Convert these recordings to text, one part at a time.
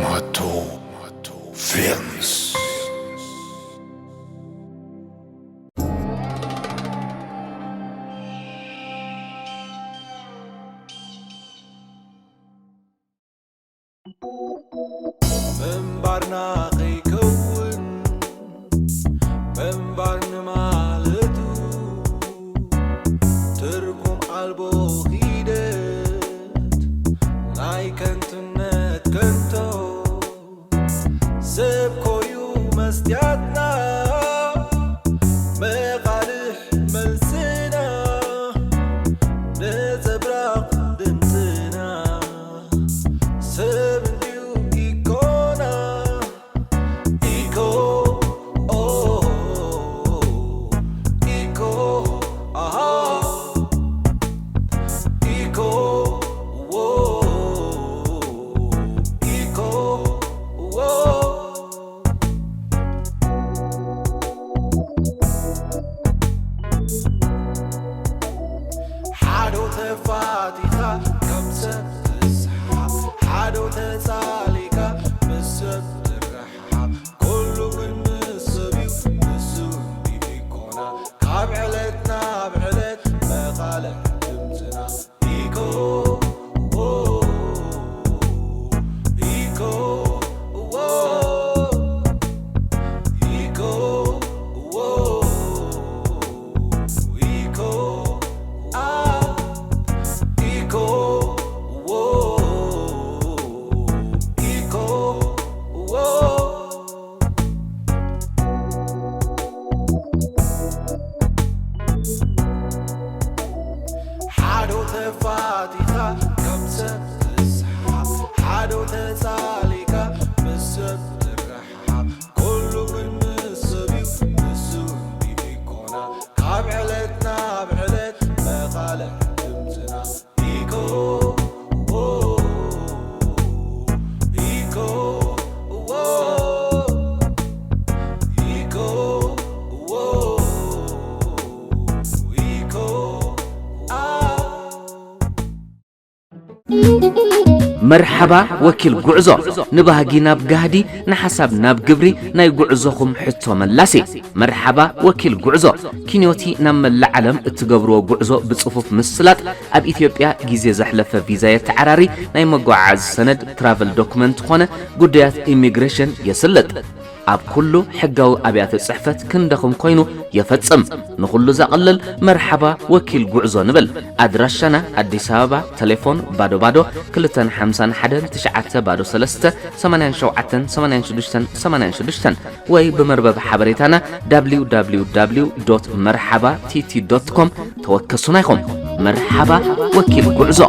Mato Films. ምንባርና ከይከውን ምንባር ንማለቱ ትርጉም ኣልቦ ሂደት ናይ ከንቱነት ከንቶ ሰብ ኮዩ መስትያትና መቓልሕ መልስና ነጸብራቕ ድምፅና ሰብ እንድዩ ኢኮና ኢኮ ኦ ኢኮ ኣሃ ኢኮ ዎ ኢኮ ዎ ሓዶ ተፋቲኻ ከም ሰብ ትስሓብ ሓዶ ተጻሊካ ምስ ሰብ ትረሓሓብ ኩሉ ግን ምስ ሰብ እዩ ንሱ እንዲ ኢኮና ካብ ዕለት ናብ ዕለት መቓልሕ ድምፅና ኢኮ ኢኮ ሓዶ ተፋቲኻ ከም ሰብ ትስሓብ ሓዶ ተጻሊካ ምስ ሰብ ትረሓሓብ ኩሉ ግን ምስ ሰብ እዩ ንሱ እንዲ ኢኮና ካብ ዕለት ናብ ዕለት መቓልሕ ድምፅና ኢኮ ዎ ኢኮ ዎ ኢኮ ዎ ኢኮ ኣ መርሓባ ወኪል ጉዕዞ፣ ንባህጊ ናብ ጋህዲ፣ ንሓሳብ ናብ ግብሪ፣ ናይ ጉዕዞኹም ሕቶ መላሲ። መርሓባ ወኪል ጉዕዞ፣ ኪንዮቲ ናብ መላእ ዓለም እትገብርዎ ጉዕዞ ብጽፉፍ ምስላጥ፣ ኣብ ኢትዮጵያ ግዜ ዘሕለፈ ቪዛ የተዓራሪ፣ ናይ መጓዓዓዚ ሰነድ ትራቨል ዶክመንት ኾነ ጉዳያት ኢሚግሬሽን የስልጥ። ኣብ ኩሉ ሕጋዊ ኣብያተ ጽሕፈት ክንደኹም ኮይኑ የፈጽም። ንኹሉ ዘቕልል መርሓባ ወኪል ጉዕዞ ንብል። ኣድራሻና ኣዲስ ኣበባ፣ ተሌፎን ባዶ ባዶ ክልተን ሓምሳን ሓደን ትሽዓተ ባዶ ሰለስተ ሰማንያን ሸውዓተን ሰማንያን ሽዱሽተን ሰማንያን ሽዱሽተን ወይ ብመርበብ ሓበሬታና www መርሓባ ቲቲ ዶት ኮም ተወከሱና ኢኹም። መርሓባ ወኪል ጉዕዞ።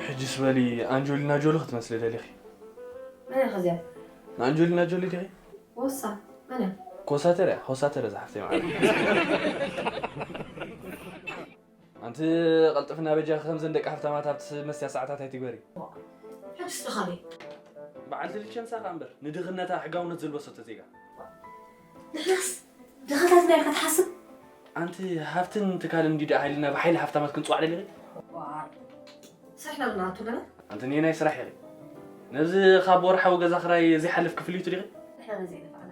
ሕጅስ በሊ ኣንጆሊና ጆሊ ክትመስሊ ደሊኺ። መን ኢኻ እዚኣ? ንኣንጆሊና ጆሊ ዲኺ? ወሳ መን እያ? ኮሳተር እያ፣ ኮሳተር እያ ዝሓፍተይ ማለት። ኣንቲ ቀልጥፍና በጃ ከምዘን ደቂ ሃፍታማት ኣብቲ መስትያ ሰዓታት ኣይትግበሪ። ሕጅስ ድኻለይ። በዓልቲ ሊቸንሳ ከኣ እምበር ንድኽነታ ሕጋውነት ዘልበሰቶ ዜጋ። ንሕናስ ድኻታት ኢና ኢልካ ትሓስብ? ኣንቲ ሃፍትን ትካልን እንዲ ደኣ ሃይልና ብሓይሊ ሃፍታማት ክንጽዋዕ ደሊኺ? ዋይ፣ ስራሕ ኢና ንኣቱ ኣለና። ኣንቲ ንየናይ ስራሕ ኢኺ? ነዚ ካብ ወርሓዊ ገዛ ክራይ ዘይሓልፍ ክፍሊቱ ዲኺ? ንሕና ነዚ ይነፍዓና።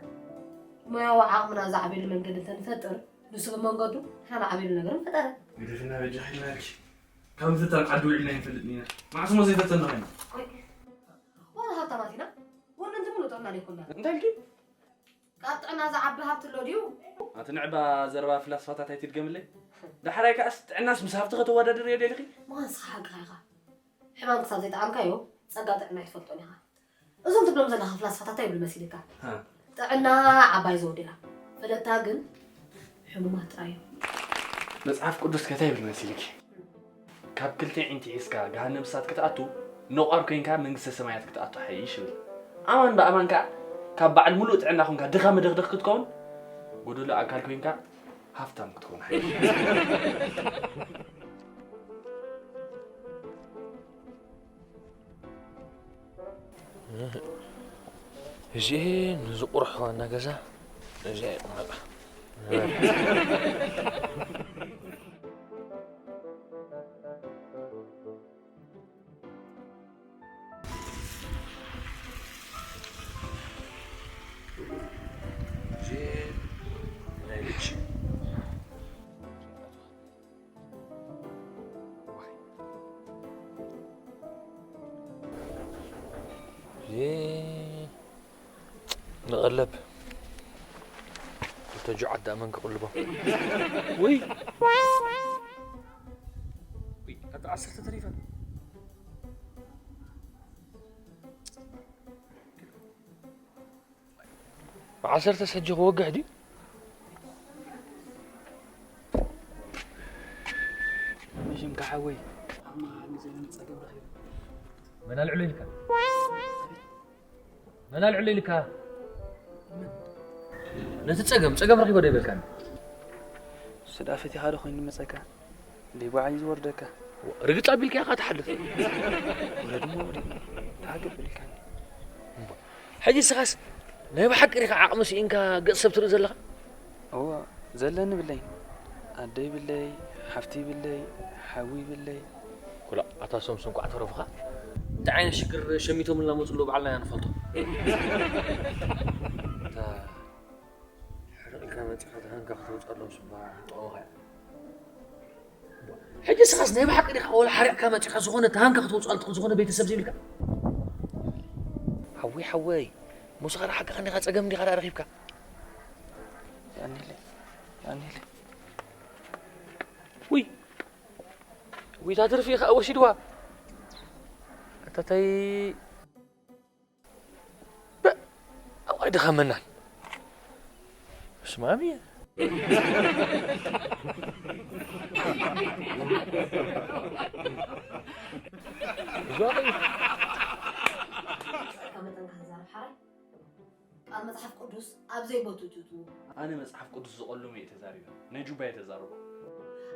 ሞያዊ ዓቕምና ዝዓብየሉ መንገዲ እንተንፈጥር፣ ንሱ ብመንገዱ ንሕና ንዓብየሉ ነገር ምፈጠረ። ግደፍና በጃኺ ኢልናልኪ። ካብ ምፍታን ዓዲ ውዒልና ኣይንፈልጥን ኢና። መዓስ እሞ ዘይፈተና ኮይና? ዋላ ሃብታማት ኢና፣ ወነንቲ ሙሉእ ጥዕና ዘይኮንና። እንታይ ኢልኪ? ካብ ጥዕና ዝዓቢ ሃብቲ ኣሎ ድዩ? ኣቲ ንዕባ ዘረባ ፍላስፋታት ኣይትድገምለይ። ዳሕራይ ከኣስ ጥዕናስ ምስ ሃብቲ ከተወዳድርዮ ደሊኺ? ምዃን ንስኻ ሓቅኻ ኢኻ። ሕማም ክሳብ ዘይጠዓምካዮ ጸጋ ጥዕና ኣይትፈልጦን ኢኻ። እዞም ትብሎም ዘለኻ ፍላስፋታት እንታይ ይብሉ መሲልካ? ሃ። ጥዕና ዓባይ ዘውዲ እያ። ፈለጥታ ግን ሕሙማት ጥራይ እዮም። መጽሓፍ ቅዱስ ከ እንታይ ይብል መሲልኪ? ካብ ክልተ ኣዒንቲ ሒዝካ ገሃነም እሳት ክትኣቱ ነቋር ኮይንካ መንግስተ ሰማያት ክትኣቱ ሓይሽ ይብል። ኣማን ብኣማን ከኣ ካብ በዓል ሙሉእ ጥዕና ኮንካ ድኻ መደኽደኽ ክትከውን፣ ጎደሎ ኣካል ኮይንካ ሃፍታም ክትከውን ሓይሽ። እዚ ንዝቑርሕ ዋና ገዛ እዚ ኣይቕመጣ። ንቐለብ ክልተ ጁዓት ደኣ መን ክቕልቦ? ውይ! ውይ፣ ኣታ ዓሰርተ ተሪፈን። ዓሰርተ ሰጂ ክወግሕ ድዩ? መሽም ከሓወይ። ኣማ ግዜ ጸገም ረኺቡ። መን ኣልዕሎ ኢልካ? መን ኣልዕሎ ኢልካ? ነቲ ጸገም፣ ጸገም ረኺቦ ዶ ይበልካኒ? ስዳ ፈቲኻ ዶ ኮይኑ መጸካ? ደይ ብዓይ ዝወርደካ። ርግጽ ኣቢልካ ኢኻ ትሓልፍ። ወረድ እሞ ወረድ። ተሃገብ በል ኢልካኒ። እምባ። ሕጂ ንስኻስ ናይ ብሓቂ ዲኻ ዓቕሚ ስኢንካ ገጽ ሰብ ትርኢ ዘለኻ? እወ፣ ዘለኒ ብለይ። ኣደ ይብለይ፣ ሓፍቲ ይብለይ፣ ሓዊ ይብለይ። ኩላ ኣታ ሶምሶን ኳዕ ተረፉኻ። እንታይ ዓይነት ሽግር ሸሚቶምልና መጹ ኣለዉ ባዕልና ኢና ንፈልጦ። እታ ሕርቕ ኢልካ መጺኻ ተሃንካ ከተውጽኣሎም ስባ ጠዋኻ። ሕጂ ስኻስ ናይ ብሓቂ ዲኻ ወላ ሓሪቕካ መጺኻ ዝኾነ ተሃንካ ከተውጽኣል ትኽእል ዝኾነ ቤተሰብ ዘይብልካ? ሓወይ፣ ሓወይ፣ ሙስኻ ሓቂ ኸኒኻ ጸገም እንዲኻ ደኣ ረኺብካ። ያኔለ፣ ያኔለ። ውይ፣ ውይ፣ እታ ትርፊ ኸኣ ወሲድዋ። ኣታታይ በ-፣ ኣዋይ ድኻ መናን። ስማሚ። ካብ መጠንካ ተዛረብ ሓራይ። ቃል መጽሓፍ ቅዱስ ኣብ ዘይቦትኡ ትእትዎ። ኣነ መጽሓፍ ቅዱስ ዝቐልሞ እየ ተዛሪበ። ናይ ጁባ እየ ተዛረቦ።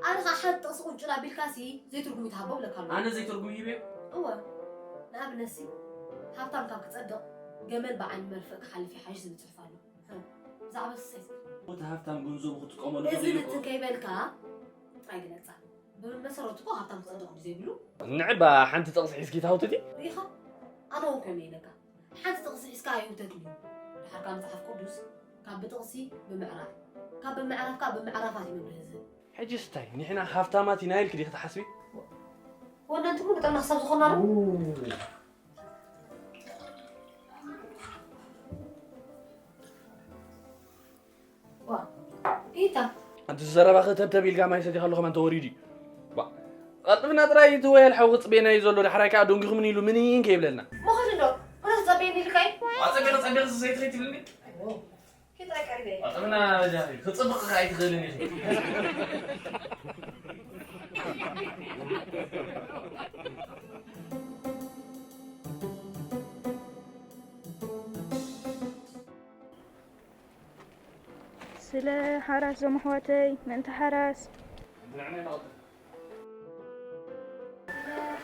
ኣነ ኸዓ ሓንቲ ጥቕሲ ቁንጭል ኣቢልካሲ ዘይትርጉም ይትሃቦ ብለካ ኣለኹ። ኣነ ዘይትርጉም ሂበ? እወ። ንኣብነትሲ፣ ሃብታም ካብ ክጸድቕ፣ ገመል ብዓይኒ መርፍእ ክሓልፍ ይሓይሽ ዝብል ጽሑፍ ኣሎ። ህም፣ ብዛዕባ ንስኻ እስኪ። እቲ ሃብታም ገንዘቡ ክጥቀመሉ እዚ ተኽኢሉ ንትን ከይበልካ ጥራይ ግለጻ። ብመሰረቱ እኮ ሃብታም ክጸድቕ ድዩ ዘይብሉ? ንዕባ ሓንቲ ጥቕሲ ሒዝኪ ትሃውትቲ? ርኢኻ? ኣነ እውን ከምኡ ኢለካ። ሓንቲ ጥቕሲ ሒዝካ ኣይህውተትን እዩ። ድሓር ካብ መጽሓፍ ቅዱስ፣ ካብ ብጥቕሲ ብምዕራፍ፣ ካብ ብምዕራፍ ከኣ ብምዕራፋት እዩ መብርሂ ዝህብ። ሕጂስ እንታይ? ንሕና ሃብታማት ኢና ኢልኪ ዲኺ ትሓስቢ? ወነንቲ ሙሉእ ጥዕና ክሳብ ዝኾንና ዶ? ዋ፣ ኢታ። ኣንቲ ዘረባኺ ተብተብ ኢልካ ማይ ሰቲኻ ኣለኹ፣ ማን ተወሪዱ እዩ? ዋ፣ ቀልጥፍና ጥራይ እቲ ወያል ሓው ክጽበየና እዩ ዘሎ፣ ዳሕራይ ከኣ ደንጊኹምኒ ኢሉ ምንን ከይብለልና። ምኸድ እንዶ፣ ምነው ትጸበየኒ ኢልካ እዩ? ዋ፣ ጸቢቕ፣ ጸቢቕ፣ ዘይትኸይድ ትብልኒ? ኪድ ጥራይ ቀሪበ እየ። ዋ፣ ጥዕና በጃኺ፣ ክጽብቕ ከኣ ኣይትኽእልን ኢኺ። ስለ ሓራስ ዞም ኣሕዋተይ፣ ምእንቲ ሓራስ። ስለ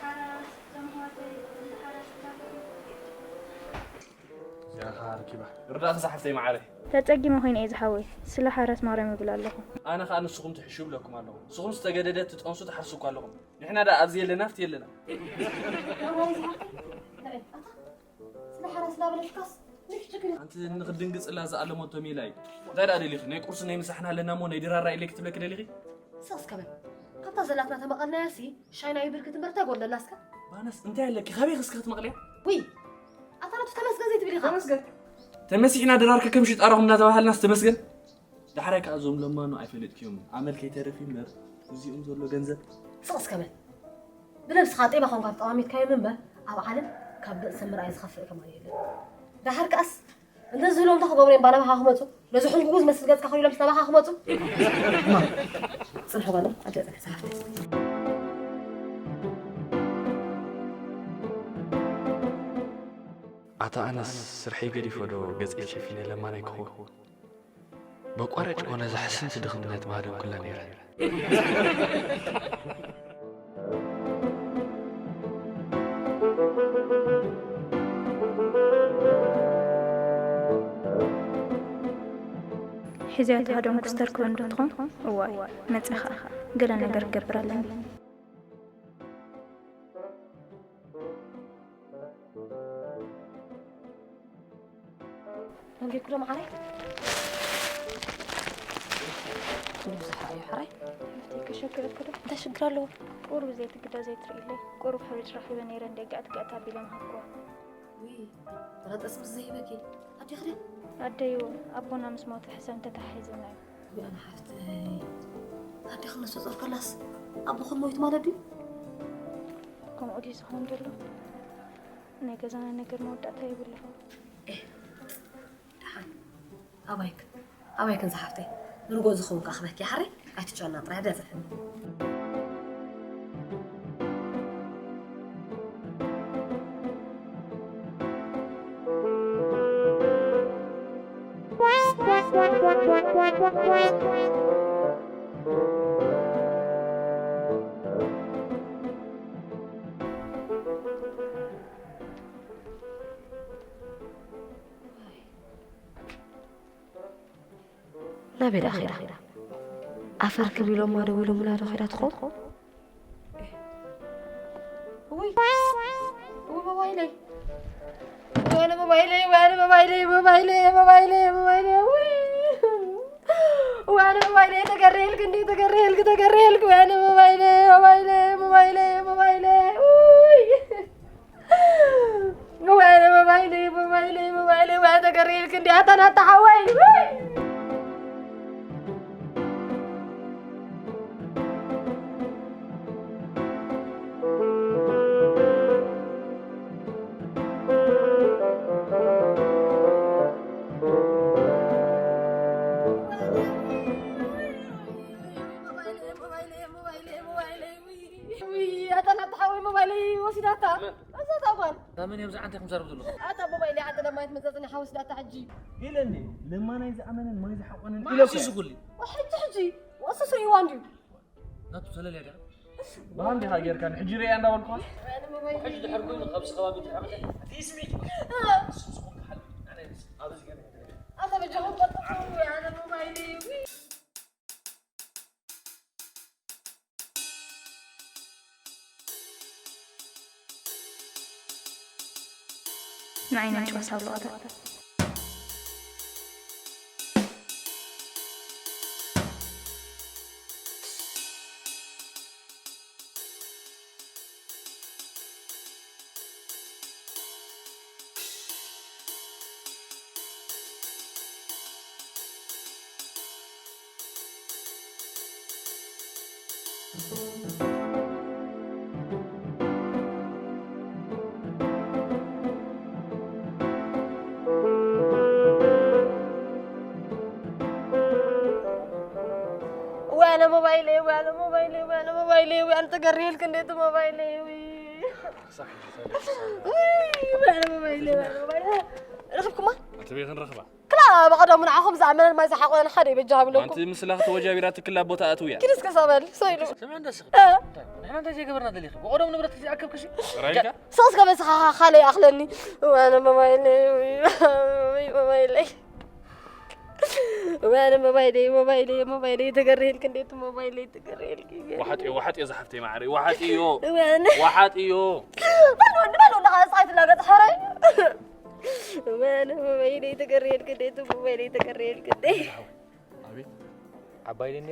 ሓራስ ዞም ኣሕዋተይ፣ ምእንቲ ሓራስ። እዚኣ ኸኣ ኣርኪባ። ርዳእኺ ዝሓፍተይ መዓረይ። ተጸጊመ ኮይነ እየ ዝሓወይ። ስለ ሓራስ ማርያም እብል ኣለኹ። ኣነ ኸኣ ንስኹም ትሕሹ እብለኩም ኣለኹ። ንስኹም ዝተገደደ ትጠንሱ ትሓርሱ እኳ ኣለኹም። ንሕና ደኣ ኣብዚ የለና፣ ኣብቲ የለና። ማርያም ዝሓፍተይ፣ ንዒ፣ ኣታ። ስለ ሓራስ ላበለሽካስ፣ ንሕጂ ግን ኣንቲ ንኽድንግጽላ ዝኣለመቶ ሜላ እዩ። እንታይ ደኣ ደሊኺ? ናይ ቁርሲ ናይ ምሳሕና ኣለና እሞ ናይ ድራር ራእይለይ ክትብለኪ ደሊኺ? ስቕ እስከ በል። ካብታ ዘላትና ተመቐልናያሲ፣ ሻይ ናይ ብርክት እምበር እንታይ ጎደለና እስከ? ባነስ፣ እንታይ ኣለኪ? ካበይ እስከ ክትመቕልያ? ውይ! ኣታ ናቱ ተመስገን ዘይትብል ኢኻ? ተመስገን። ተመሲሕና ድራር ከከም ሽጣራኹም እናተባሃልናስ ተመስገን? ዳሕራይ ከኣ እዞም ለማኑ ኣይፈለጥክዮም። ኣመል ከይተርፍ እዩ እምበር፣ እዚኦም ዘሎ ገንዘብ። ስቕ እስከ በል። ብነብስኻ ጤባ ኾንካ ተጠማሚትካዮም እምበር፣ ኣብ ዓለም ካብ ገጽ ሰብ ምርኣይ ዝኸፍእ ከማን የለን። ደሓር ከኣስ፣ እንተ ዝህልዎም እንታይ ክገብሩ እዮም ባናባኻ ክመጹ? ነዚ ሕንጉጉ ዝመስል ገጽካ ከይሎም ናባኻ ክመጹ? እማ፣ ጽንሒ ጓለይ፣ ኣደ ጽንሒ ሰሓሕተይ። ኣታ ኣነስ ስርሐይ ገዲፈ ዶ ገጸይ ሸፊነ ለማናይ ክኸውን? በቋራጭ ኮነ እዛ ሕስንቲ ድኽነት ምሃደንኩላ ነይረ። ሕዚኣ ተሃደንኩስ ተርክበኒ ዶ ትኾን? እዋይ፣ መጺኣ ኸኣ ገለ ነገር ክገብር ኣለኒ። ደንጊርኩ ዶ መዓረይ? ክንዲ ብዙሕ እዩ ሕራይ። ከሸግረኪ ዶ? እንታይ ሽግር ኣለዎ? ቁሩብ ዘይትግዳ ዘይትርእይለይ? ቁሩብ ሕሩጭ ረኺበ ነይረ እንድየ ጋእት ጋእት ኣቢለ ምሃብክዋ። ውይ፣ ጥረጠስ ምስ ዘይበኪ ኣዴኺ ድያ? ኣደይ እውን ኣቦና ምስ ሞተ ሕሰም ተተሓሒዝና እዩ። ውይ ኣነ ሓፍተይ፣ ኣዴኺ ነፍሰ ጾር ከላስ ኣቦኽን ሞይቱ ማለት ድዩ? ከምኡ ድዩ ዝኸውን ዘሎ? ናይ ገዛና ነገር መወዳእታ የብሉን። ደሓን ኣባይክን ኣባይክን ዝሓፍተይ ንርጎ ዝኸውን ከኣ ክበኪ ሓረይ ኣይትጨና ጥራይ ደዘ ናበይ ደኣ ኸይዳ? ኣፈር ክብ ኢሎማ ደዊሎምላ ዶ ኸይዳ ትኸውን? ውይ ውይ ሞባይለይ ወይነ ሞባይለይ ወይነ ሞባይለይ ሞባይለይ ሞባይለይ ሞባይለይ ውይ ወይነ ሞባይለይ ተገረየልክ እንዴ ተገረየልክ ተገረየልክ ወይነ ሞባይለይ ሞባይለይ ሞባይለይ ሞባይለይ ውይ ኣታ ናታ ሓወይ ሞባይለይ ወሲዳታ። እዛ እታ ጓል። እታ መን እያ ብዛዕባ እንታይ ኢኹም ትዛረቡ ዘለኹም? ኣታ ሞባይለይ ዓንተ ለማኒት መዛዘኒ ሓወስዳታ ሕጂ። ኢለኒ ለማናይ ዝኣመነን ማይ ዝሓቖነን ኢለ እኮ እየ። መዓስ እዩ እዚ ኩሉ? ሕጂ ሕጂ። ወስሱ ሪእዋ እንድዩ። ናቱ ተለልያ ድያ? ብሃም ዲኻ ጌርካኒ? ሕጂ ርእያ እንዳበልኩኻ? ሕጂ ድሕር ኮይኑ ኣብዚ ከባቢ ድሕር እቲ ስምዒት ኣብዚ ገለ ኣታ በጃኹም ቀጥታ ኣነ ሞባይለይ። ንዓይ ነንጭዋስ ኣብለዋታ። ዋለ ሞባይለይ ዋለ ሞባይለይ ዋለ ሞባይለይ ዋለ ተገሪልክ እንዴት ሞባይለይ ዋለ ሞባይለይ ዋለ ሞባይለይ ረኽብኩማ ኣቲ ቤት ንረኽባ ክላ ብቐደሙ ንዓኹም ዝኣመነን ማይ ዝሓቆነን ሓደ ይበጃ ሃብለኩም ኣንቲ ምስላ ተወጃቢራ ትክላ ቦታ ኣትውያ ኪድስ ከሳበል ሰይሉ ስምዕ እንደስኽ ንሕና እንታይ ዘይገበርና ደሊኺ ብቐደሙ ንብረት ክዚኣከብክሽ ሶስ ከበስኻ ካልእ ይኣኽለኒ ዋነ ሞባይለይ ሞባይለይ ዋነ ሞባይለይ ሞባይለይ ሞባይለይ ተገርህልክ እንዴት ሞባይለይ ተገርህልክ ወሓጥዮ ወሓጥዮ ዝሓፍተይ ማዕረይ ወሓጥዮ ዋነ ወሓጥዮ ባል ወዲ ባል ወዲ ኻስዓት ላገጽ ሕረይ ዋነ ሞባይለይ ተገርህልክ እንዴት ሞባይለይ ተገርህልክ እንዴ ኣቤት ዓባይ ድን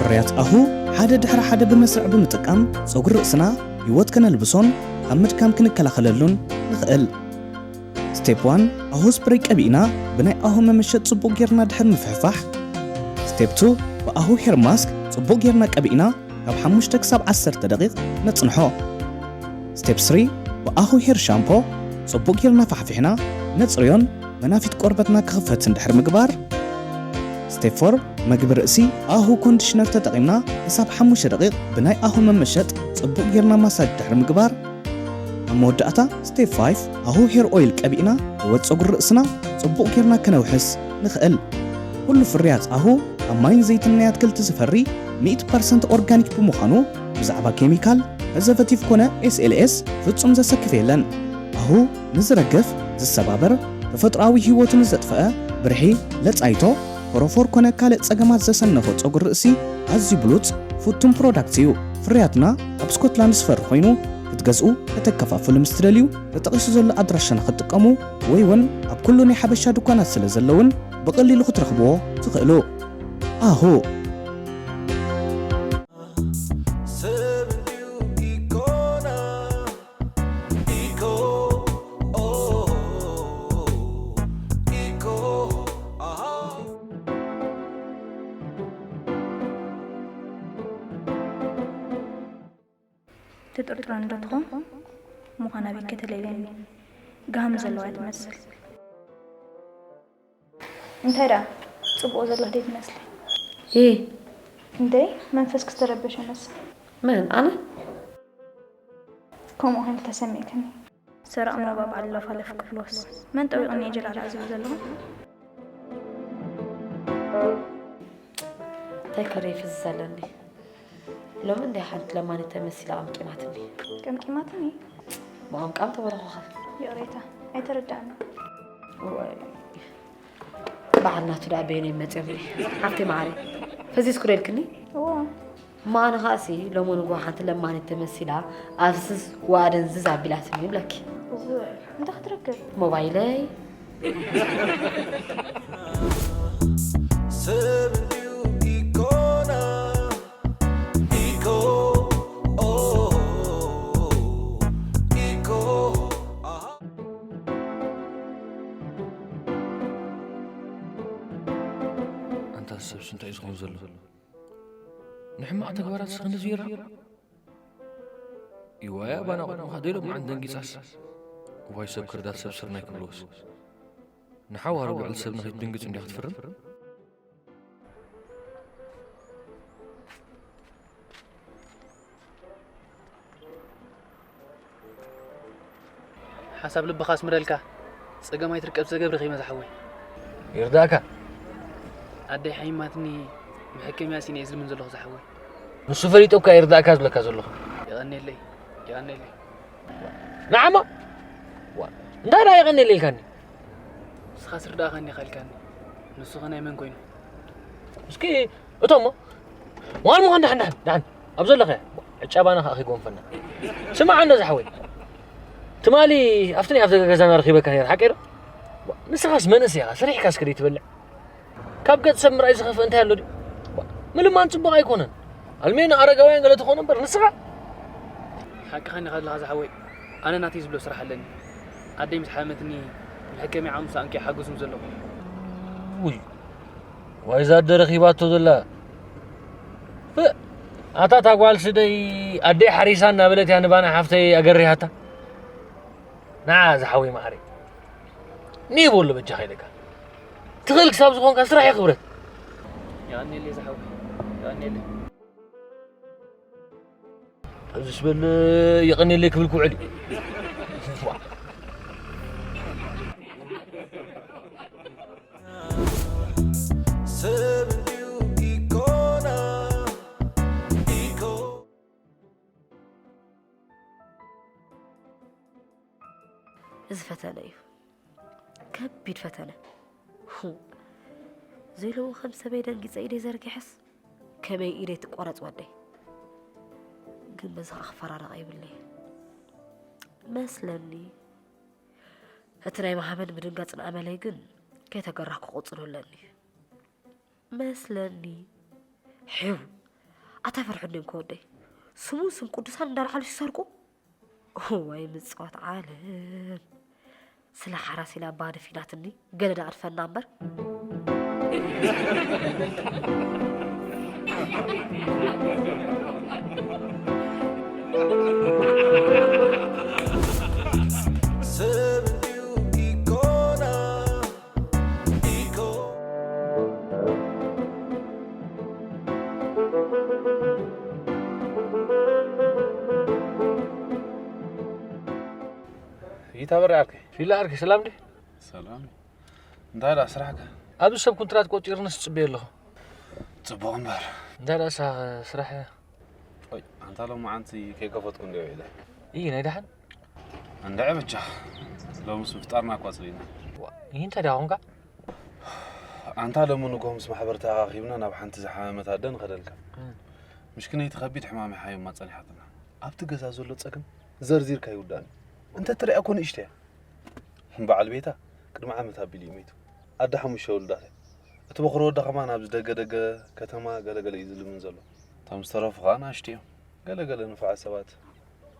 ፍርያት ኣሁ ሓደ ድሕሪ ሓደ ብመስርዕ ብምጥቃም ጸጉሪ ርእስና ህይወት ከነልብሶን ካብ ምድካም ክንከላኸለሉን ንኽእል። ስቴፕ ዋን ኣሁ ስፕሬይ ቀቢእና ብናይ ኣሁ መመሸጥ ጽቡቕ ጌርና ድሕር ምፍሕፋሕ። ስቴፕ ቱ ብኣሁ ሄር ማስክ ጽቡቕ ጌርና ቀቢእና ካብ ሓሙሽተ ክሳብ ዓሰርተ ደቂቕ ነጽንሖ። ስቴፕ ስሪ ብኣሁ ሄር ሻምፖ ጽቡቕ ጌርና ፋሕፊሕና ነጽርዮን መናፊት ቆርበትና ክኽፈትን ድሕሪ ምግባር። ስቴፕ ፎር መግቢ ርእሲ ኣሁ ኮንዲሽነር ተጠቒምና ክሳብ ሓሙሽተ ደቂቕ ብናይ ኣሁ መመሸጥ ጽቡቕ ጌርና ማሳጅ ድሕሪ ምግባር። ኣብ መወዳእታ፣ ስቴፕ ፋይቭ፣ ኣሁ ሄር ኦይል ቀቢእና ህይወት ጸጉሪ ርእስና ጽቡቕ ጌርና ከነውሕስ ንኽእል። ኩሉ ፍርያት ኣሁ ካብ ማይን ዘይትን ናይ ኣትክልቲ ዝፈሪ፣ ሚእቲ ፐርሰንት ኦርጋኒክ ብምዃኑ፣ ብዛዕባ ኬሚካል፣ ፕሪዘርቨቲቭ ኮነ ኤስ ኤል ኤስ ፍጹም ዘሰክፍ የለን። ኣሁ ንዝረግፍ፣ ዝሰባበር፣ ተፈጥሮኣዊ ህይወቱ ንዘጥፍአ ብርሒ፣ ለጻይቶ፣ ፎሮፎር ኮነ ካልእ ጸገማት ዘሰነፎ ጸጉሪ ርእሲ ኣዝዩ ብሉጽ ፍቱን ፕሮዳክት እዩ። ፍርያትና ኣብ ስኮትላንድ ዝፈሪ ኮይኑ ክትገዝኡ፣ ከተከፋፍሉ ምስ ትደልዩ ተጠቒሱ ዘሎ ኣድራሻና ክትጥቀሙ ወይ እውን ኣብ ኩሉ ናይ ሓበሻ ድኳናት ስለ ዘለውን ብቐሊሉ ክትረኽብዎ ትኽእሉ። ኣሁ። ትጥርጥረኒ ዶ ትኾን? ምዃና ቤት ከተለይለኒ ጋህሚ ዘለዋ እያ ትመስል። እንታይ ደኣ ጽቡቕ ዘለኽ ደይ ትመስሊ? ይ እንዴ መንፈስ ክስተረበሸ መስል። መን ኣነ? ከምኡ ኮይኑ ተሰሚዕክኒ። ሰራቕ ሞባብ ኣሎ ፋለፍ ክብሎስ መን ጠዊቕኒ እየ ጀላላ ዝብል ዘለኹ? እንታይ ከርኢ ፍዝዝ ኣለኒ ሎሚ እንደ ሓንቲ ለማኒ ተመሲላ ቀምቂማትኒ። ቀምቂማትኒ? ምቕምቃም ተበለኹኸ? ይቕሬታ ኣይተረዳእኒ። ወይ በዓል ናቱ ደኣ በየነይ መፅዮምኒ ሓፍተይ መዓረይ ፈዚዝኩ ዶ ኢልክኒ? እዎ እሞ ኣነ ኸኣሲ ሎሚ ንግሆ ሓንቲ ለማኒት ተመሲላ ኣፍዝዝ ወኣደንዝዝ ኣቢላትኒ ይብለኪ። እዎ እንታይ ክትረክብ? ሞባይለይ ሰብ እንድዩ ኢኮና ኢኮ ኦ ኢኮ ኣሃ ኣንታ ሰብሲ እንታይ እዩ ዝኸውን ዘሎ? ንሕማቕ ተግባራት ስኽንዲ ዝይራ ይዋያ ባና ቁድምኻ ደይሎም ዓን ደንጊጻስ እዋይ ሰብ ክርዳት ሰብ ስርናይ ክብልዎስ ንሓዋሩ ልዕሊ ሰብ ንኸይትድንግጽ እንዲያ ክትፍርም። ሓሳብ ልብኻ ኣስምረልካ ጸገም ኣይትርከብ ዘገብርኽ ይመ ዝሓወይ። ይርዳእካ። ኣደይ ሓይማትኒ መሐከምያ ሲነ እየ ዝልምን ዘለኹ ዝሓወይ። ንሱ ፈሊጡ እኳ ይርዳእካ ዝብለካ ዘለኹ። የቐኔለይ የቐኔለይ። ንዓማ ዋ እንታይ ደኣ የቐኔለ ኢልካኒ? ንስኻስ ርዳእኻኒ ኢኻ ኢልካኒ። ንሱ ኸ ናይ መን ኮይኑ? እስኪ እቶሞ ዋን ምዃን ዳሕን ዳሕን ዳሕን ኣብ ዘለኸ ዕጫባና ከዓ ከይጎንፈና። ስማዕ እንዶ ዝሓወይ ትማሊ ኣብቲ ናይ ኣብ ዘገ ገዛና ረኺበካ ነይረ ሓቀይ ዶ? ንስኻስ መንእስ ኢኻ ሰሪሕካ እስከ ደይትበልዕ? ካብ ገጽ ሰብ ምርኣይ ዝኸፍእ እንታይ ኣሎ ድዩ? ምልማን ጽቡቕ ኣይኮነን። ኣልሜን ኣረጋውያን ገለ ትኾኑ እምበር ንስኻ ሓቅኻ እንዲኻ ዘለኻ ዝሓወይ። ኣነ ናተይ ዝብሎ ስራሕ ኣለኒ። ኣደይ ምስ ሓመትኒ መሐከምያ ዓምሳ ኣንኪ ሓግዙም ዘለኹ። ውይ ዋይዛ ኣደ ረኺባቶ ዘላ ፍእ ኣታ እታ ጓል ስደይ ኣደይ ሓሪሳ እናበለት እያ ንባና ሓፍተይ ኣገሪሃታ። ንዓ ዝሓወይ መዓረይ ንይ በሎ በጃኻ ኢለካ ትኽእል ክሳብ ዝኾንካ ስራሕ እየ ክብረት። የቐኔለይ ዝሓወይ የቐኔለይ። እዚ ስበል የቐኔለይ ክብል ክውዕል እዩ። ሰብ እንድዩ ኢኮና ኢኮ እዚ ፈተነ እዩ ከቢድ ፈተነ። ዘይለዎ ከም ሰበይ ደንጊፀ ኢደይ ዘርጊሐስ ከመይ ኢደይ ትቆረፅ ወደይ። ግን በዚ ከዓ ክፈራረቕ የብለይ መስለኒ። እቲ ናይ መሃመድ ምድንጋፅን ኣመለይ ግን ከይተገራህ ክቆፅሎ ኣለኒ መስለኒ። ሕው ኣታ ፈርሑ እንዲዮም ከወደይ ስሙን ስም ቅዱሳን እንዳልዓሉ ሲሰርቁ። እዋይ ምፅዋት ዓለም ስለ ሓራስ ኢላ ባደፊናትኒ። ገለ ዳኣ ኣድፈና እምበር። ሰብ እንድዩ ኢኮና ኢኮ ተበሪ ዓርከይ። ፊላ ዓርከይ፣ ሰላም ድዩ? ሰላም። እንታይ ደኣ ስራሕካ? ኣብዚ ሰብ ኩንትራት ቆጺርንስ ጽበየ ኣለኹ። ጽቡቕ እምበር። እንታይ ደኣ ሳ-፣ ስራሕ? ወይ፣ ኣንታ ሎማዓንቲ ከይከፈትኩ እንዲዮ ኢለ። እይ፣ ናይ ደሓን? እንድዒ ብቻ። ሎምስ ምፍጣርና እኳ ጽሊና። ዋ፣ ይህ እንታይ ደኣ ኾንካ? ኣንታ ሎሚ ንግሆ ምስ ማሕበር ተኣኻኺብና ናብ ሓንቲ ዝሓመመት ኣደ ንኸደልካ። ምሽክነይቲ ከቢድ ሕማም ሓዩማ ጸኒሓትና። ኣብቲ ገዛ ዘሎ ጸገም ዘርዚርካ ይውዳእን። እንተ ትሪኣ እኮ ንእሽቶ እያ። በዓል ቤታ ቅድሚ ዓመት ኣቢሉ እዩ ሞይቱ። ኣደ ሓሙሽተ ውሉዳት እያ። እቲ በኹሪ ወዳ ከማን ኣብዚ ደገ ደገ ከተማ ገለገለ እዩ ዝልምን ዘሎ። እቶም ዝተረፉ ኸኣ ንኣሽቱ እዮም። ገለገለ ንፉዓት ሰባት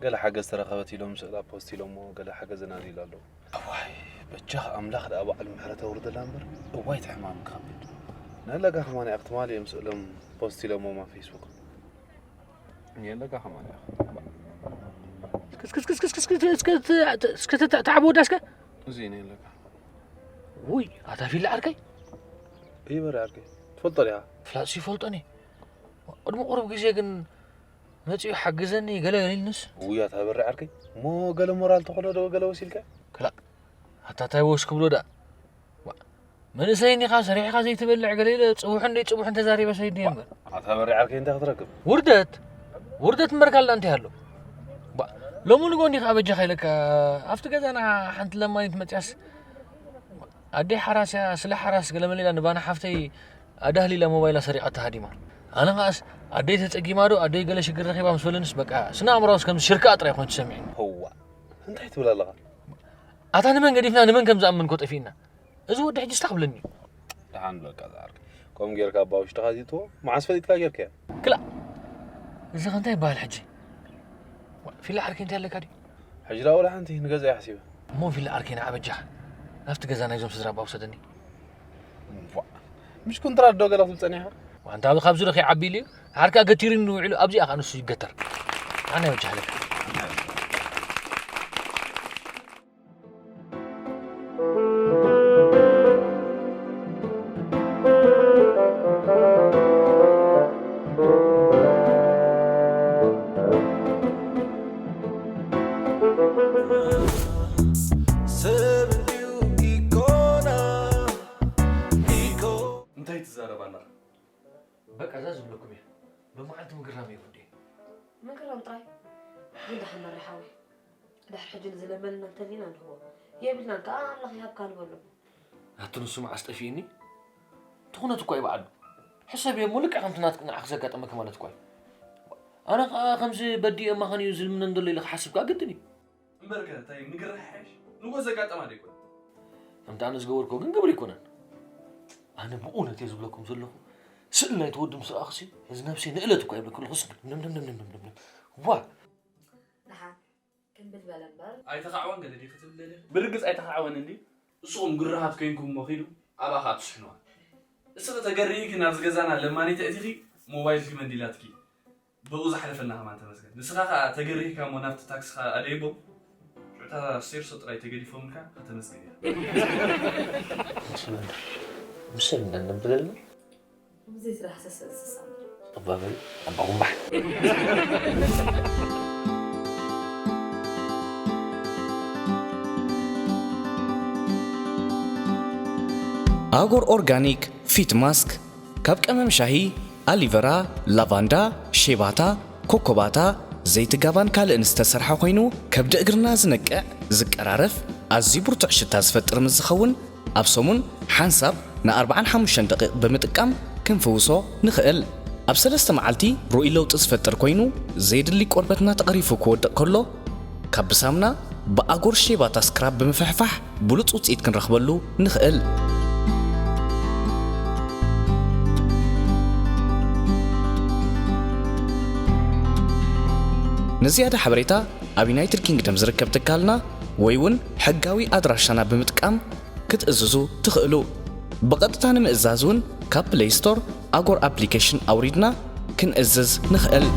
ገለ ሓገዝ ተረኸበት ኢሎም ስእላ ፖስት ኢሎሞ፣ ገለ ሓገዝ ኣናድዩ ኣሎ። እዋይ በጃኻ ኣምላኽ ደኣ በዓል ምሕረት ኣውርደላ እምበር። እዋይ እቲ ሕማም ክኸብድ። ንለጋ ከማን እያ ክትማል እዮም ስእሎም ፖስት ኢሎሞ ኣብ ፌስቡክ። ንለጋ ከማን እያ። እስከ ተዓብ ወዳ እስከ። እዚ ንለጋ። ውይ ኣታ ፊላ ዓርከይ። ይበሪ ዓርከይ ትፈልጦ ዲኻ? ፍላጥሲ ይፈልጦኒ። ቅድሚ ቁሩብ ግዜ ግን መጺኡ ሓግዘኒ ገለ ገለ ኢልንስ። ውይ ኣታ በሪ ዓርከይ። እሞ ገለ ሞራል ተኾሎ ዶ ገለ ወሲልካ? ክላእ ኣታ ታይ ወስ ክብሎ ደኣ። ዋ፣ መንእሰይ እኒኻ ሰሪሕኻ ዘይትበልዕ ገለ ኢለ ጽቡሕን ደይ ጽቡሕን ተዛሪበ ሰይድኒ እምበር። ኣታ በሪ ዓርከይ እንታይ ክትረክብ? ውርደት ውርደት እምበር ካልእ እንታይ ኣሎ? ባ፣ ሎሚ ንጎ እንዲኻ በጃኻ ኢለካ ኣብቲ ገዛና ሓንቲ ለማኒት መጽያስ ኣደይ ሓራስ እያ ስለ ሓራስ ገለ መለ ኢላ ንባና ሓፍተይ ኣዳህሊላ ሞባይላ ሰሪቓ ተሃዲማ። ኣነ ኸኣስ ኣደይ ተጸጊማ ዶ ኣደይ ገለ ሽግር ረኺባ ምስ በለንስ በቃ ስነ ኣእምራውስ ከምዚ ሽርክኣ ጥራይ ኮይኑ ተሰሚዕኒ። እዋ እንታይ ትብል ኣለኻ? ኣታ ንመን ገዲፍና ንመን ከም ዝኣምን ኮ ጠፊእና። እዚ ወዲ ሕጂ ስታ ክብለኒ እዩ። ደሓን በቃ ዝዓርከይ። ከምኡ ጌርካ ኣባ ውሽጥኻ ዚእትዎ መዓስ ፈሊጥካ ጌርካዮ? ክላእ እዚ ኸ እንታይ ይበሃል ሕጂ? ፊላ ዓርከይ እንታይ ኣለካ ድዩ? ሕጂ ደኣ ወላ ሓንቲ ንገዛይ ሓሲበ። እሞ ፊላ ዓርከይ ንዓ በጃኻ ናብቲ ገዛ ናይዞም ስድራ ኣባ ውሰደኒ። ዋ፣ ምሽ ኩንትራት ዶ ገለ ክትብል ጸኒሕካ? ዋንታ ኣብ ካብዚ ዶ ከይዓቢ ኢሉ እዩ? ሓርካ ገቲሩኒ ውዒሉ ኣብዚኣ ኸኣ ንሱ ይገተር። ኣነ በጃኻ ለካ። ሰብ እንድዩ ኢኮና ኢኮ እንታይ ትዛረብ ኣለኻ? በቃ እዛ ዝብለኩም እየ። ሎማዓንቲ ምግርራም የብሉ ድየ? ምግርራም ጥራይ። ግን ደሓን መሪሓዊ። ድሕሪ ሕጂ ንዝለመነና እንተሊና ንህቦ። የብልናን ከኣ ኣምላኽ ይሃብካ ንበሎ። ኣቲ ንሱ መዓስ ጠፊእኒ? እቲ ኩነት እኳ እዩ በዓሉ። ሕሰብ እየ እሞ ልክዕ ከምቲ ናትክ ንዓኺ ዘጋጠመኪ ማለት እኳ እዩ። ኣነ ከኣ ከምዚ በዲኤ እማኸን እዩ ዝልምነን ዘሎ ኢለ ክሓስብ ከኣ ግድን እዩ። እምበርከ እንታይ ምግርራሕ ይሓይሽ? ንጎ ዘጋጠማ ዶ ኣይኮነን? ከምቲ ኣነ ዝገበርክዎ ግን ግብሪ ኣይኮነን። ኣነ ብእውነት እየ ዝብለኩም ዘለኹ። ስእሊ ናይቲ ወዲ ምስ ረኣኹሲ፣ እዚ ነብሰይ ንእለት እኳ ይብለኪ ኣለኹ። ስግድ፣ ነምነምነምነምነምነም። ዋ! ደሓን ክምብል በለ እምበር። ኣይተኻዕወን ገለ ድዩ ክትብል ደሊኺ? ብርግጽ ኣይተኻዕወን እንድዩ። ንስኹም ግሩሃት ኮይንኩምሞ ኺዱ ኣባኻ ትስሕንዋ። እስኺ ተገሪሂኪ ናብዚ ገዛና ለማኒት ኣእቲኺ ሞባይልኪ መንዲላትኪ ብኡ ዝሓለፈልና ከማን ተመስገን። ንስኻ ኸኣ ተገሪህካ እሞ ናብቲ ታክስኻ ኣደይቦ ሽዑ እታ ሴርሶ ጥራይ ተገዲፎምልካ ከተመስግን ኢኻ። ምስ ሰብ እንዳነብለልና ብዘይ ስራሕ ሰሰ እንስሳ። ኣባበል ኣባጉምባሕ። ኣጎር ኦርጋኒክ ፊት ማስክ ካብ ቀመም ሻሂ፣ ኣሊቨራ፣ ላቫንዳ፣ ሼባታ፣ ኮኮባታ፣ ዘይቲ ጋባን ካልእን ዝተሰርሐ ኮይኑ ከብዲ እግርና ዝነቅዕ፣ ዝቀራረፍ፣ ኣዝዩ ብርቱዕ ሽታ ዝፈጥር ምስ ዝኸውን ኣብ ሰሙን ሓንሳብ ንኣርብዓን ሓሙሽተን ደቂቕ ብምጥቃም ክንፍውሶ ንኽእል። ኣብ ሰለስተ መዓልቲ ርኡይ ለውጢ ዝፈጥር ኮይኑ፣ ዘየድሊ ቆርበትና ተቐሪፉ ክወድቕ ከሎ፣ ካብ ብሳምና ብኣጎር ሼባታ ስክራብ ብምፍሕፋሕ ብሉጽ ውጽኢት ክንረኽበሉ ንኽእል። ንዝያዳ ሓበሬታ ኣብ ዩናይትድ ኪንግደም ዝርከብ ትካልና ወይ እውን ሕጋዊ ኣድራሻና ብምጥቃም ክትእዝዙ ትኽእሉ። ብቐጥታ ንምእዛዝ እውን ካብ ፕለይ ስቶር ኣጎር ኣፕሊኬሽን ኣውሪድና ክንእዝዝ ንኽእል።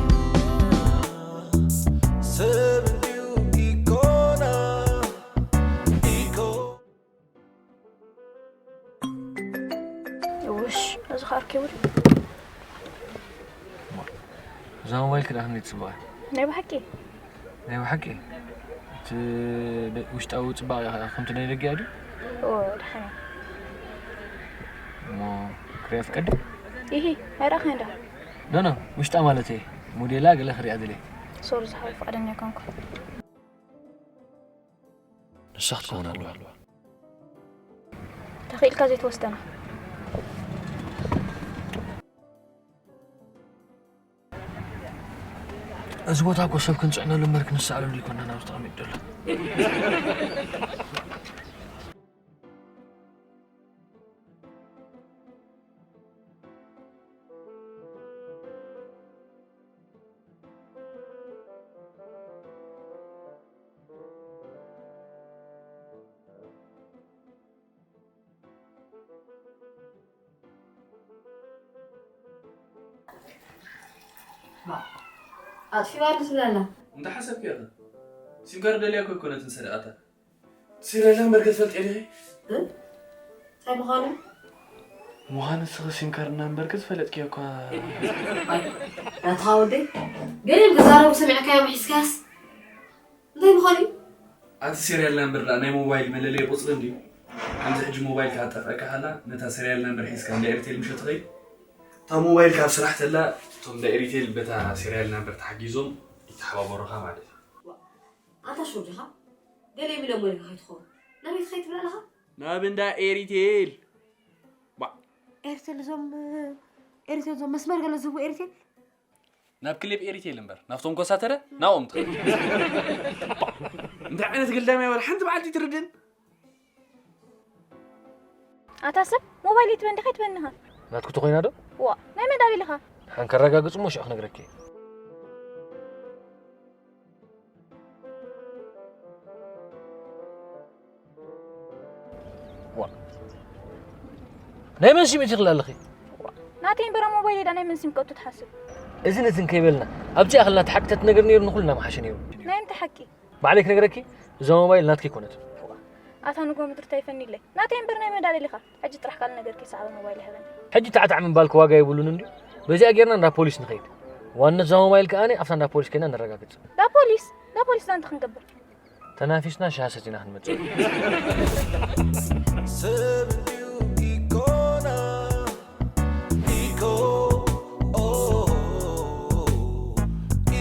ሰብ እንድዩ ኢኮና ኢኮ ውሽ እዚ ከ ኣርኪቡ ድዩ? እዛ ሞባይል ክዳ ክንደይ ትጽብቕ እያ? ናይ ብሓቂ? ናይ ብሓቂ? እቲ ደ- ውሽጣዊ ጽባቐ ኸዓ ከምቲ ናይ ደገ ድዩ? እዎ፣ ደሓን እየ። እሞ ክሪኣ ፍቀዲ? ይሂ፣ ኣይረኣኻን ዶ? ኖ ኖ፣ ውሽጣ ማለት እየ። ሞዴላ ገለ ክሪኣ ደልየ። ሶሪ፣ ዝሓወ ፍቓደኛ ኣይኮንኩ። ንሳ ክትከውን ኣለዋ። ተኽኢልካ ዘይትወስደና። እዚ ቦታ እኮ ሰብ ክንጽዕነሉ እምበር ክንሰኣለሉ ይኮና ናብዚ ተቐሚጡ ዘሎ። ኣጥፊዋ ዶ ትብለና? እንተ ሓሰብክዮ ኸ ሲም ካርድ ደልያ እኮ ኣይኮነትን ሰሪቓታ። ሲም ካርድ ናምበር ከ ትፈልጥዮ ዲኺ? እንታይ ምዃኑ? ምዃኑ ንስኺ ሲም ካርድ ናምበርኪ ዝፈለጥክዮ እኳ። ናትኻ ወደይ ገሊኦም ክዛረቡ ሰሚዕካዮም ሒዝካያስ እንታይ ምዃኑ እዩ? ኣቲ ሴርያል ናምበር ደኣ ናይ ሞባይል መለለዪ ቁጽሪ እንድዩ። ከምዚ ሕጂ ሞባይልካ ክጠፍኣካ ከላ ነታ ሴርያል ናምበር ሒዝካ እንዳ ኤርቴል ምሸ ትኸይድ። እታ ሞባይልካ ኣብ ስራሕ ተላ እቶም እንዳ ኤሪቴል በታ ሴርያል ናምበር ተሓጊዞም ይተሓባበሩኻ ማለት እዩ። ኣንታ ሾው ዲኻ? ገለ ይብሎም ወልካ ከይትኸውን ናበይ ትኸይድ ትብል ኣለኻ? ናብ እንዳ ኤሪቴል። ባ ኤርቴል እዞም ኤርቴል እዞም መስመር ገለ ዝህቡ ኤርቴል ናብ ክሊብ ኤሪቴል እምበር ናብቶም ኮሳተረ ናብኦም ትኸይድ። እንታይ ዓይነት ግልዳም እያ ወላ ሓንቲ በዓልቲ ትርድን። ኣታ ሰብ ሞባይል ይትበን ዲኻ ይትበንኻ? ናትኩ ተኾይና ዶ? ዋ ናይ መን ዳሊልኻ? ሓን ከረጋግጽ እሞ ሽዑ ክነግረኪ እየ። ዋ ናይ መን ሲም ኢትኽሊ ኣለኺ? ናተይ እምበረ ሞባይል ዳ ናይ መን ሲም ከቱ ትሓስብ? እዝን እዝን ከይበልና ኣብዚ ኣኽልና ተሓቂ ተትነግር ነይሩ ንኹልና ምሓሸ ነይሩ። ናይ ምንታይ ሓቂ? ባዕለይ ክነግረኪ እዛ ሞባይል ናትኪ ኣይኮነትን። ኣታ ንጎ ምድሪ ተይፈኒለይ ናተይ እምበር ናይ መን ዳሊልኻ? ሕጂ ጥራሕ ካልእ ነገር ከይሰዓበ ሞባይል ይሃበኒ። ሕጂ ታዕታዕ ምባልኪ ዋጋ የብሉን እንድዩ። በዚኣ ጌርና እንዳ ፖሊስ ንኸይድ። ዋንነት እዛ ሞባይል ከኣ ኣብታ እንዳ ፖሊስ ከይና ነረጋግጽ። እንዳ ፖሊስ? እንዳ ፖሊስ ዳ እንታይ ክንገብር? ተናፊስና ሻሂ ሰቲና ክንመጽእ። ሰብ እንድዩ ኢኮና ኢኮ ኦ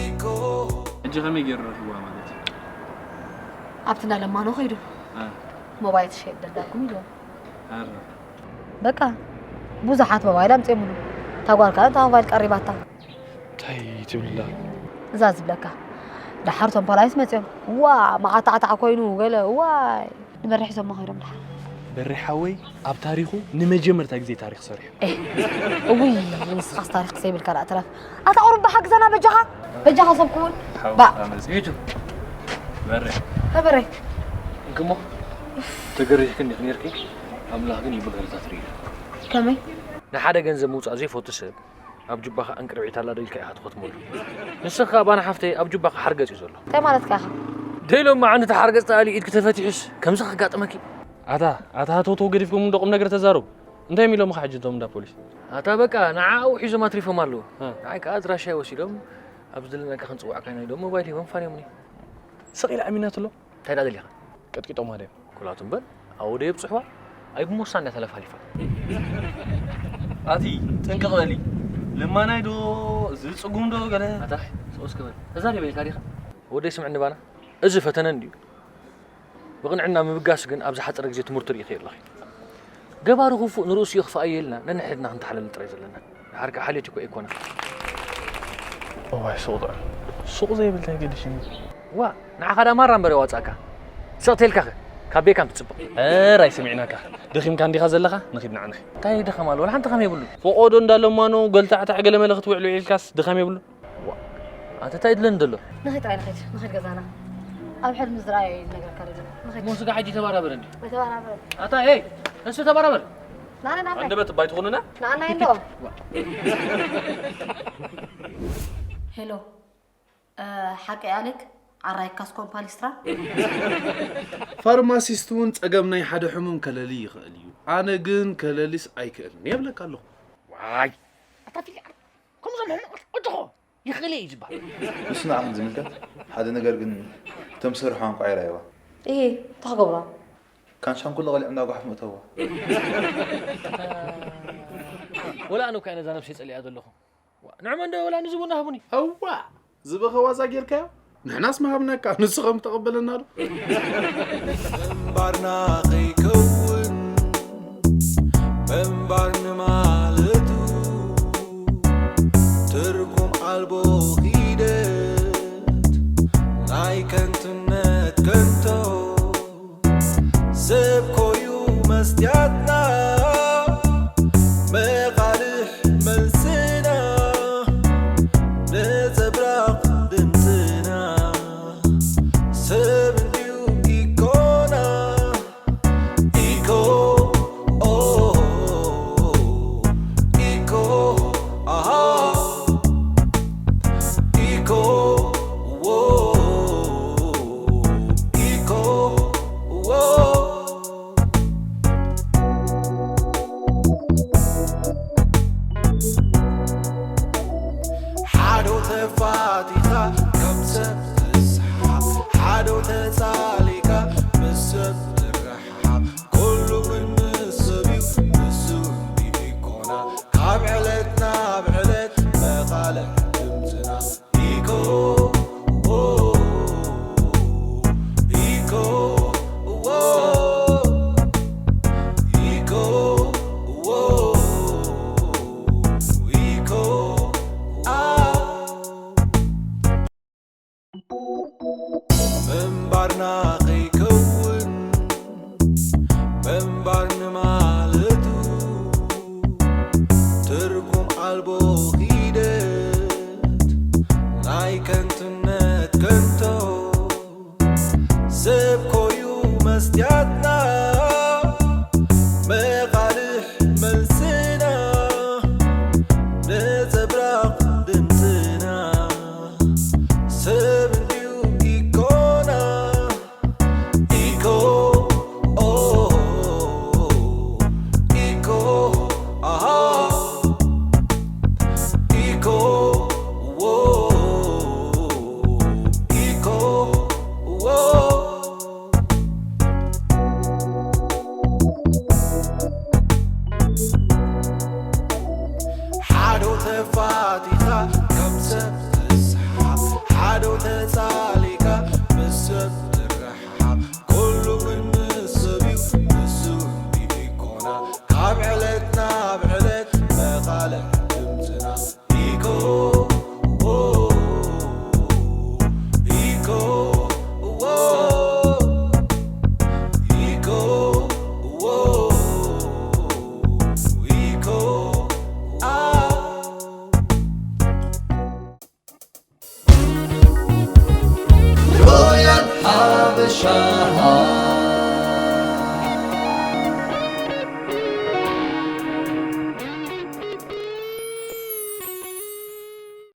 ኢኮ ሕጂ ከመይ ገይሩ ረኺብዋ ማለት እዩ? ኣብቲ እንዳ ለማኖ ከይዱ እ፣ ሞባይል ትሸይጥ ደላኩም ኢልዎ። ኣረ በቃ ብዙሓት ሞባይል ኣምፅኦምሉ። እታ ጓል ካልእ እታ ሞባይል ቀሪባታ። እንታይ ትብላ? እዛ ዝብለካ ደሓር እቶም ፖላይስ መፅኦም ዋ መዓታዕታዕ ኮይኑ ገለ ዋይ ንበርሕ ሒዞሞ ከይዶም ደሓር። በሬ ሓወይ ኣብ ታሪኹ ንመጀመርታ ግዜ ታሪኽ ሰሪሑ። እውይ ንስኻስ ታሪኽ ዘይብልካ ደኣ ትረፍ። ኣታ ቁሩብ ብሓግዘና በጃኻ በጃኻ ሰብ ክውን ባ መፅኢቱ በሬ በበረ እንክሞ ተገሪሕክን ዲኽ ነርኪ? ኣምላኽ ግን ይብገርታት ርእዩ። ከመይ ንሓደ ገንዘብ ምውፃእ ዘይፈቱ ሰብ ኣብ ጁባኻ ዕንቅርቢት ኣላ ዶ ኢልካ ኢኻ ትኸትመሉ። ንስኻ ባና ሓፍተይ ኣብ ጁባኻ ሓርገጽ እዩ ዘሎ። እንታይ ማለትካ ኢኻ? ደይሎም መዓንቲ ተሓርገጽ ተኣልዩ ኢድኪ ተፈቲሑስ ከምዚ ከጋጥመኪ። ኣታ ኣታ ሃተውተው ገዲፍኩም እንዶ ቁም ነገር ተዛረቡ። እንታይ ሚሎምኻ ሕጂ እቶም እንዳ ፖሊስ? ኣታ በቃ ንዓኡ ሒዞም ኣትሪፎም ኣለዉ። እ። ንዓይ ከኣ ኣድራሻይ ወሲዶም ኣብ ዝደለናካ ክንጽውዓካ ኢና ኢሎም ሞባይል ሂቦም ፋንዮምኒ። ስቕ ኢላ ኣሚናትሎም። እንታይ ደኣ ደሊኻ? ቀጥቂጦማ ድዮም? ኩላቱ እምበር ኣወደይ ኣብጽሕዋ ኣይብሞሳን እያ ተለፋሊፋ። ኣቲ ጥንቅቕ በሊ። ለማናይ ዶ ዝጽጉም ዶ ገለ ኣታ ሰውስ ክበል ተዛሪበ ኢልካ ዲኻ? ወደይ ስምዕኒ ባና እዚ ፈተነ እንድዩ። ብቕንዕና ምብጋስ ግን ኣብ ዝሓጸረ ግዜ ትምህርቲ ርኢኺ ኣለኺ። ገባሪ ክፉእ ንርእሱ የኽፍኣዮ ኢልና ነንሕድና ክንተሓለል ጥራይ ዘለና። ድሓር ከኣ ሓልዮት እኮ ኣይኮነን። እዋይ ሱቕ ጥዑም ሱቕ ዘይብል እንታይ ገዲሽኒ። ዋ ንዓኻ ዳ ማራ እምበር የዋጻእካ። ስቕ ተልካኸ ካብ ቤካም ትጽብቕ። እር ኣይሰሚዕናካ። ደኺምካ እንዲኻ ዘለኻ ንኺድ ንዓና። እንታይ ድኻም ኣሎ ወላ ሓንቲ ኻም የብሉ። ፈቖዶ እንዳለማኖ ገልታዕታዕ ገለመለ ክትውዕል ውዒልካስ ድኻም የብሉ። ኣንተ እንታይ ይድለኒ ዘሎ? ንኺድ ጥራይ ንኺድ ንኺድ ገዛና። ኣብ ሕልሚ ዝረኣየ እዩ ዝነግረካ ዘሎ። ንኺድ። እሞ ስጋ ሕጂ ተባራበር እንዲ። ኣይተባራበር። ኣታ ኤይ እሱ ተባራበር። ናና ናና። ኣንደበት ባይትኾኑና? ናና ይንደኦም። ሄሎ ሓቂ ኣሌክ ዓራይ ካስኮን ፓሊስትራ ፋርማሲስት እውን ጸገም ናይ ሓደ ሕሙም ከለሊ ይኽእል እዩ። ኣነ ግን ከለሊስ ኣይክእልን የብለካ ኣለኹ። ዋይ ኣታ ፊልያ ከምዞም ሕሙቕ ወድኾ ይኽእል እየ እዩ ዝበሃል። ንሱ ንዓኹም ዝምልከት ሓደ ነገር ግን እቶም ዝሰርሖ እንቋ ይራይዋ እሄ እንታይ ክገብሮ ካንሻን ኩሉ ቀሊዖም ናብ ጓሓፍ ምእተዎ ወላ ኣነ እኳ ነዛ ነብሰይ ጸሊኣ ዘለኹ ንዕመ እንደ ወላ ንዝቡና ሃቡኒ እዋ ዝበኸ ዋዛ ጌርካዮ ንሕናስ ምሃብናካ ንሱ ከም ተቐበለና ዶ ምንባርና ከይከውን ምንባር ንማለቱ ትርጉም ኣልቦ ሂደት ናይ ከንቱነት ከንቶ ሰብ ኮዩ መስትያትና መቓልሕ መልስና ነጸብራቕ ድምፅና ሰብ እንድዩ ኢኮና ኢኮ ኦ ኢኮ ኣሃ ኢኮ ዎ ኢኮ ዎ ሓዶ ተፋቲኻ ከም ሰብ ትስሓ ሓዶ ተጻሊካ ምስ ሰብ ትረሓሓ ኩሉ ግን ምስ ሰብ እዩ ንሱ እንዲ ኢኮና ካብ ዕለት ናብ ዕለት መቓልሕ ድምፅና ኢኮ ዎ ኢኮ ዎ ኢኮ ዎ ኢኮ ኣ ምንባርና ከይከውን ምንባር ንማለቱ ትርጉም ኣልቦ ሂደት ናይ ከንቱነት ከንቶ ሰብ ኮዩ መስትያትና መቓልሕ መልስና ነጸብራቕ ድምፅና ሰብ እንድዩ ኢኮና ኢኮ ኦ ኢኮ ኣሃ ኢኮ ዎ ኢኮ ዎ ሓዶ ተፋቲኻ ከም ሰብ ትስሓ ሓዶ ተጻሊካ ምስ ሰብ ትረሓሓ ኩሉ ግን ምስ ሰብ እዩ ንሱ እንዲ ኢኮና ካብ ዕለት ናብ ዕለት መቓልሕ ድምፅና ኢኮ ዎ ኢኮ ዎ ኢኮ ዎ ኢኮ ኣ ሮያል ሓበሻ